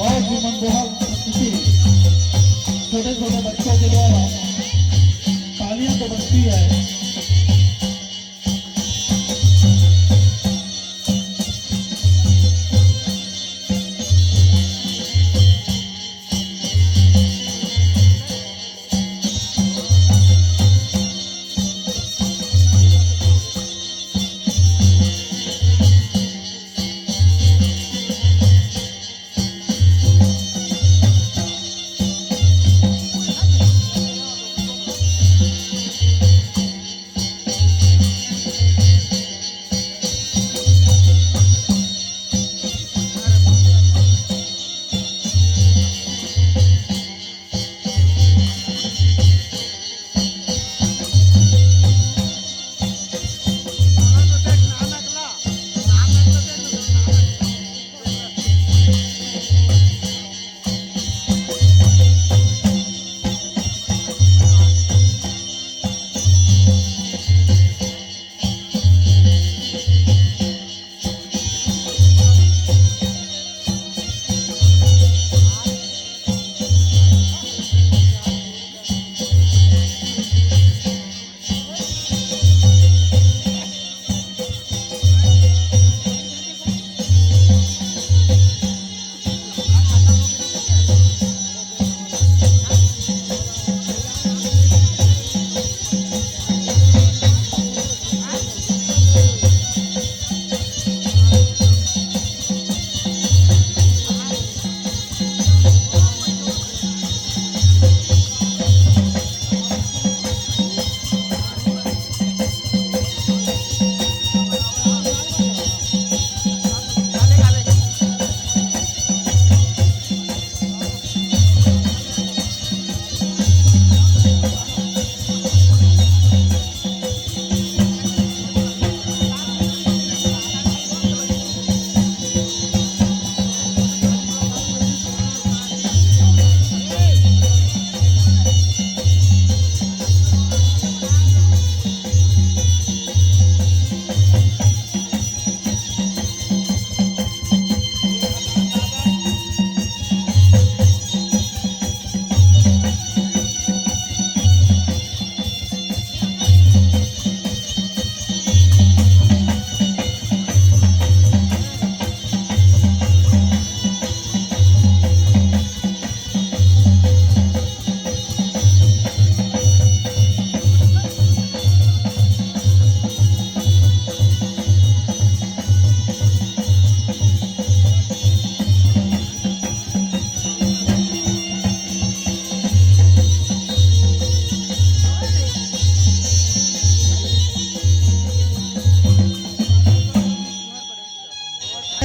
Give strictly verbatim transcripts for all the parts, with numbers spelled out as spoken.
बहुत ही मनमोहक प्रस्तुति। छोटे छोटे बच्चों के द्वारा तालियां तो बजती है।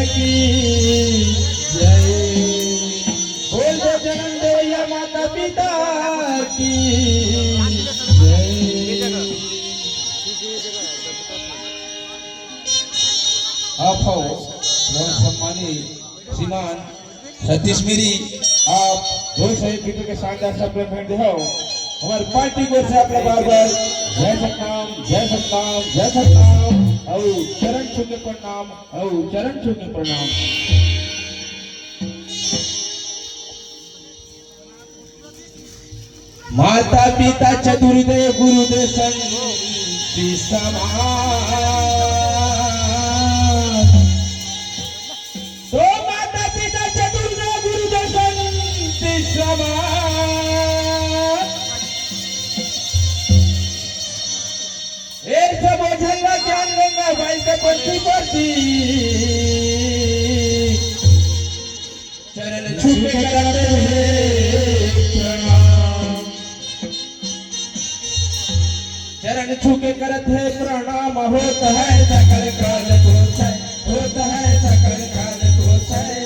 की जय। बोल दो जन्म देवैया माता पिता की जय। आप हो, बहुत सम्मानित श्रीमान सतीश मिरी, आप दो सौ एक रुपये के शानदार supplement दे हो। हमारे पार्टी की ओर से आपका बार बार जय सतनाम, जय सतनाम, जय सतनाम, और चरण छू के प्रणाम, और चरण छू के प्रणाम। माता पिता चतुर्दय गुरुदेव संति समान। तो माता पिता चतुर्दय गुरुदेव संति समान। एक सब झल्ला ज्ञान गंगा बाई के परती परती। चरण छू के करत हे प्रणाम। चरण छू के करत हे प्रणाम। होत हे सकल काल दोष हे, होत हे सकल काल दोष हे।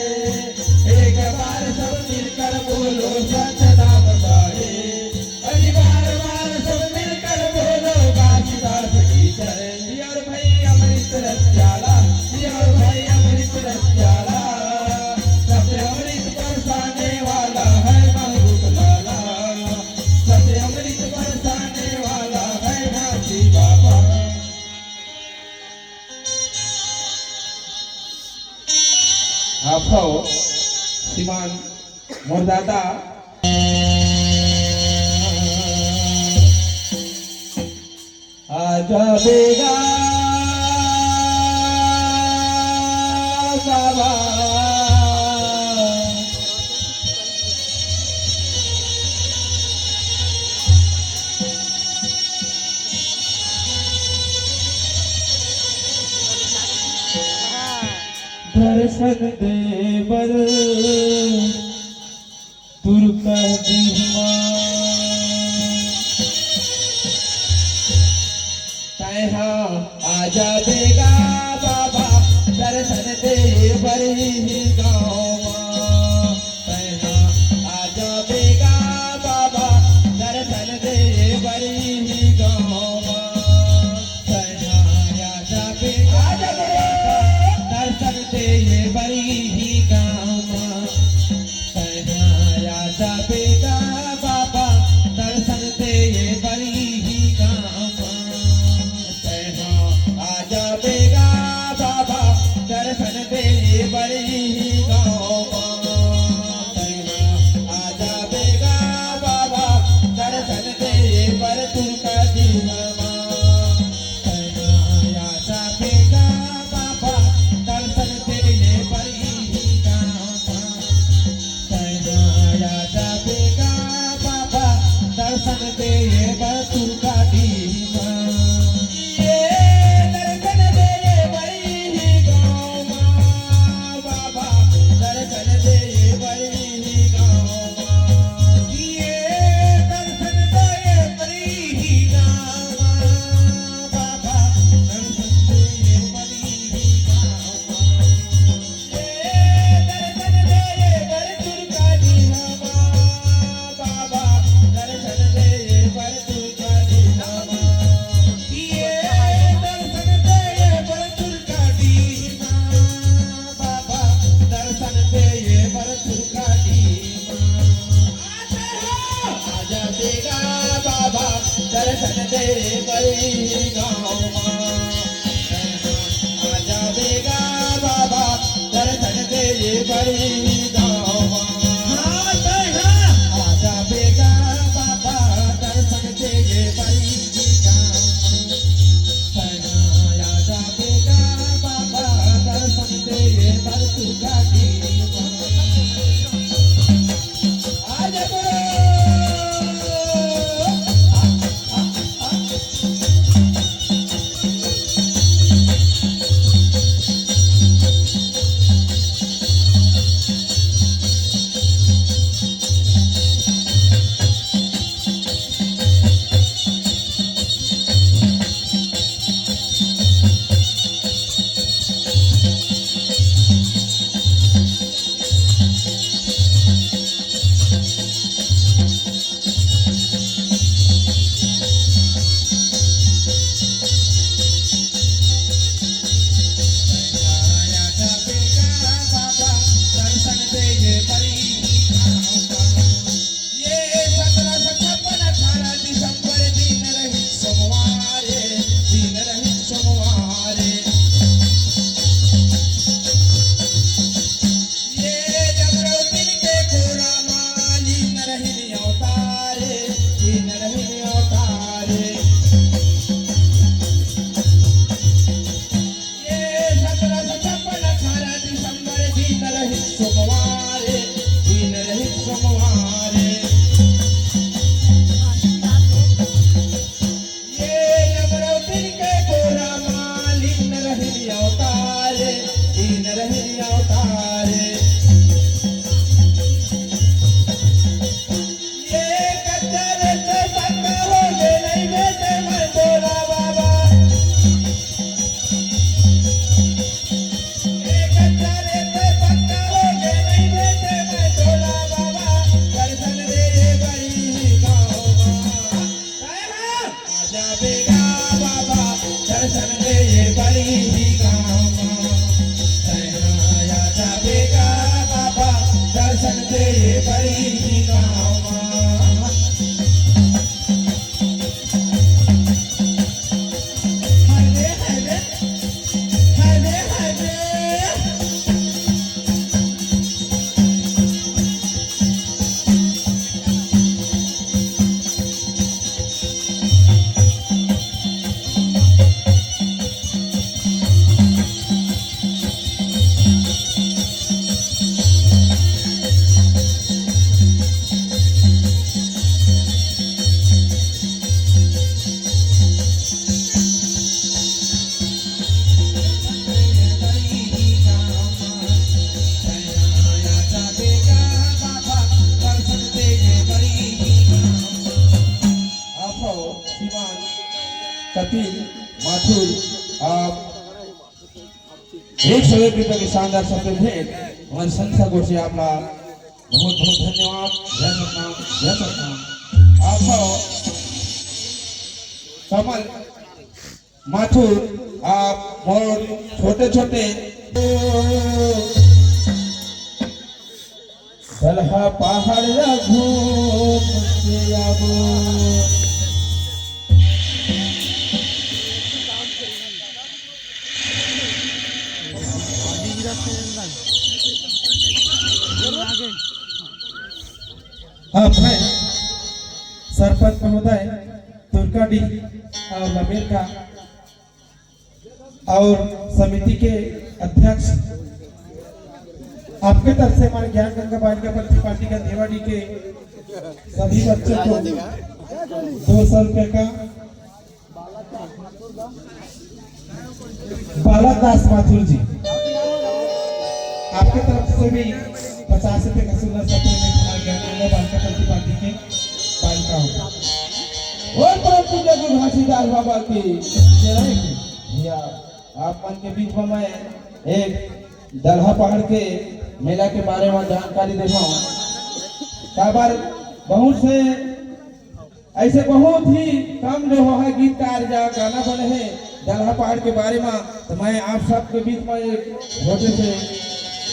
एक बार सब मिलकर बोलो सच नाम साहेब। अरे बार बार सब मिलकर बोलो काशीदास की जय। जिया रे भाई अमृत रस प्याला, जिया रे भाई अमृत रस प्याला। सबसे अमृत बरसाने वाला है महबूब लाला। सबसे अमृत बरसाने वाला है हाथी बाबा। आप हो श्रीमान मोर दादा। आजा बेगा बाबा। दर्शन दे बर दूर कर दीहमा। तैहा आजा बेगा बाबा, दर्शन दे बर ही गाँव मा। तैहा आजा बेगा बाबा, दर्शन दे बर ही गाँव मा। तैहा आजा बेगा बाबा, दर्शन दे बर ही गाँव मा। तैहा आजा बेगा बाबा, दर्शन दे बर ही गाँव मा। तैहा आजा बेगा बाबा, दर्शन दे बर ही गाँव दिन रहे अवतारे। ये कच्चा रे तो पक्का हो गे, नहीं बेटे मैं भोला बाबा। ये कच्चा रे तो पक्का हो गे, नहीं बेटे मैं भोला बाबा। दर्शन दे ये बड़ी ही गाँव माँ। आजा बेगा बाबा, दर्शन दे ये बड़ी ही गाँव माँ। सहना आजा बेगा बाबा, दर्शन दे ये बड़ी ही गाँव माँ। हरे हरे, हरे हरे। आप हो श्रीमान कपिल माथुर, आप एक सौ एक रुपया के शानदार शब्द भेंट। हमर संस्था गोठ से आपला बहुत बहुत धन्यवाद। जय सतनाम, जय सतनाम। आप हो कमल माथुर, आप मोर छोटे छोटे दलहा पहाड़ ला घूम के आबो। अब है सरपंच महोदय तुर्काडीह और लमेर का और समिति के अध्यक्ष, आपके तरफ से हमारे ज्ञान गंगा बालिका पंथी पार्टी का देवाडी के सभी बच्चों को दो सौ रुपये का बालक दास माथुर जी, आपके तरफ से भी पचास रुपए का सुंदर सा प्रेम उपहार ज्ञान गंगा बालिका पंथी पार्टी के बालिकाओं को। और परम पूज्य गुरु घासीदास बाबा की जय। भैया, आप मन के बीच में मैं एक दलहा पहाड़ के मेला के बारे में जानकारी देहूँ। काबर बहुत से ऐसे बहुत ही कम जो है गीतकार या गाना बने हैं दलहा पहाड़ के बारे में, तो मैं आप सबके बीच में एक छोटे से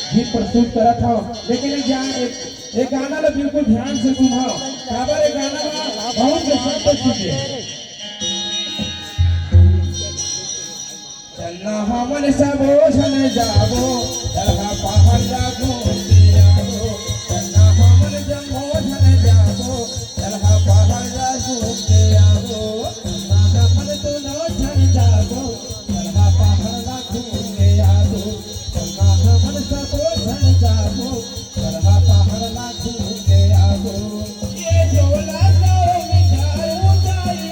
गीत प्रस्तुत करत हूँ, लेकिन एक, जा, एक, एक गाना ला बिल्कुल ध्यान से सुनो। काबर एक गाना में बहुत से शब्द छूटे। चलना हमन सबो झन जाबो, दलहा पहाड़ ला घूम के आबो। चलना हमन जम्मो झन जाबो, दलहा पहाड़ ला घूम के आबो। चलना हमन दुनो झन जाबो, दलहा पहाड़ ला घूम के आबो। चलना हमन सबो झन जाबो, दलहा पहाड़ ला घूम के आबो। ये झोला सौ मीटर ऊंचाई,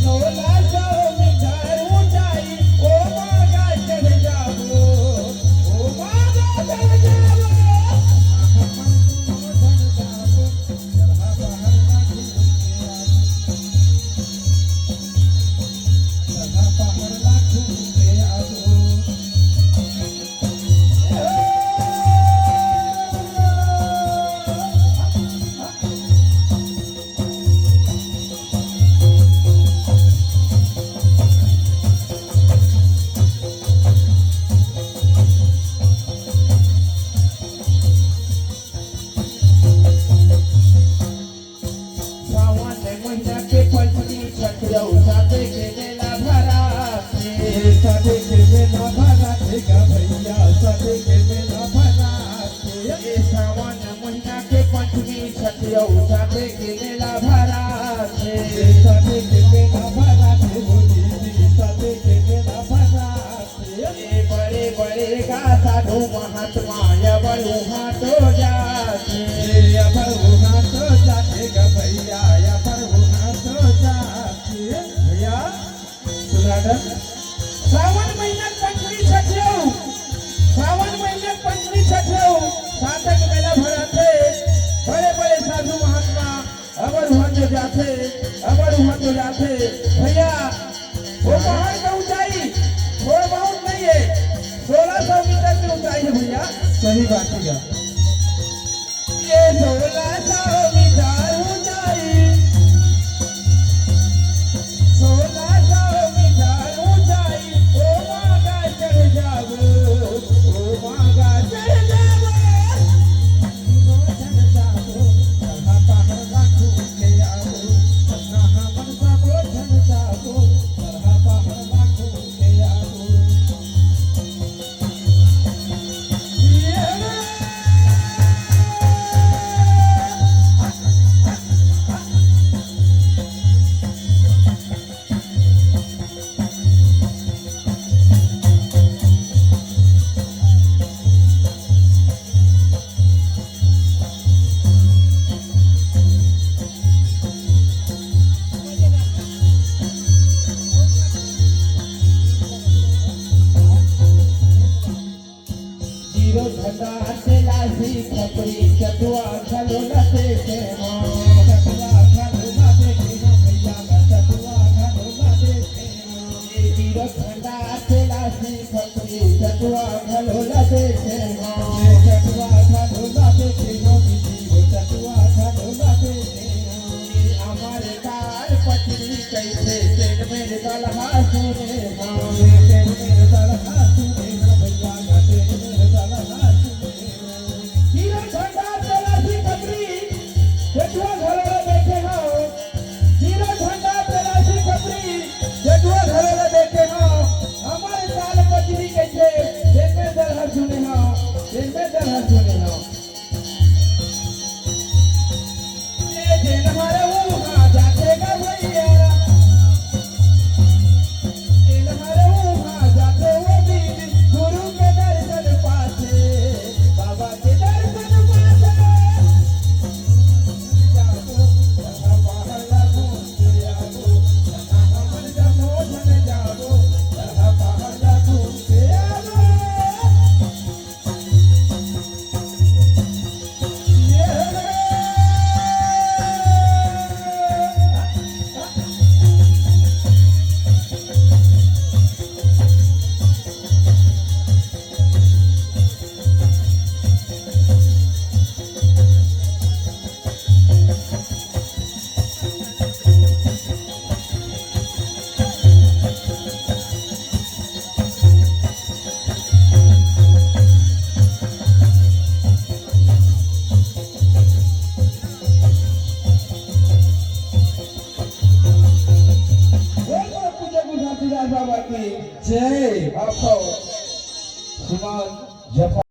झोला सौ मीटर ऊंचाई, ओ मागा चढ़ जाबो, ओ मागा चढ़ जाबो। दलहा पहाड़ ला घूम के आबो, दलहा पहाड़ ला घूम के आबो। सावन महीना के पंचमी छठ अउ साथे के मेला भराथे। साथे के मेला भराथे गा भैया, साथे के मेला भराथे। ए सावन महीना के पंचमी छठ अउ साथे के मेला भराथे। साथे के मेला भराथे, बोली साथे के मेला भराथे। ए बड़े बड़े गा साधु महात्मा, या बड़ू हाथो जाथे। ए या बड़ू हाथो जाथे गा भैया, या बड़ू हाथो जाथे। भैया, सुनाडन। सावन हो जाथे भैया। वो पहाड़ का ऊंचाई थोड़ा बहुत नहीं है, सोलह सौ मीटर की ऊंचाई है भैया। सही बात है। ये सोलह सौ मीटर ऊंचाई, सोलह सौ मीटर ऊंचाई, ओ मांगा चढ़ जाबो, ओ मांगा चढ़ जाबो। हीरो झंडा तेलासी खपरी चटुआ घलो ला देखे हो। चटुआ घलो ला देखे हो भैया, चटुआ घलो ला देखे हो। हीरो झंडा तेलासी खपरी चटुआ घलो ला देखे हो। चटुआ घलो ला देखे हो, दीदी वो चटुआ घलो ला देखे हो। हमारे तार पचरी कैसे तेल मेरे दलहा सुने हो। तेल मेरे दलहा सुने हो भैया, तेल मेरे दलहा सुने हो। हीरो झंडा तेलासी खपरी, चटुआ घलो ला देखे हो। हीरो झंडा तेलासी खपरी, चटुआ घलो ला देखे हो। हमारे तार पचरी कैसे तेल मेरे दलहा सुने हो, तेल मेरे दलहा सुने हो। ए जेन हरे उहाँ जाथे गा भैया, जेन हरे उहाँ जाथे वो दीदी, गुरु के दर्शन पाथे, बाबा के दर्शन पाथे। जाबो, चढ़ा पहाड़ ला घूम के आबो, चढ़ा हमन जम्मो झन जाबो, चढ़ा पहाड़ ला घूम के आबो। बोल, बोल, पूज्य गुरु घासीदास बाबा की जय। आपको श्रीमान जफर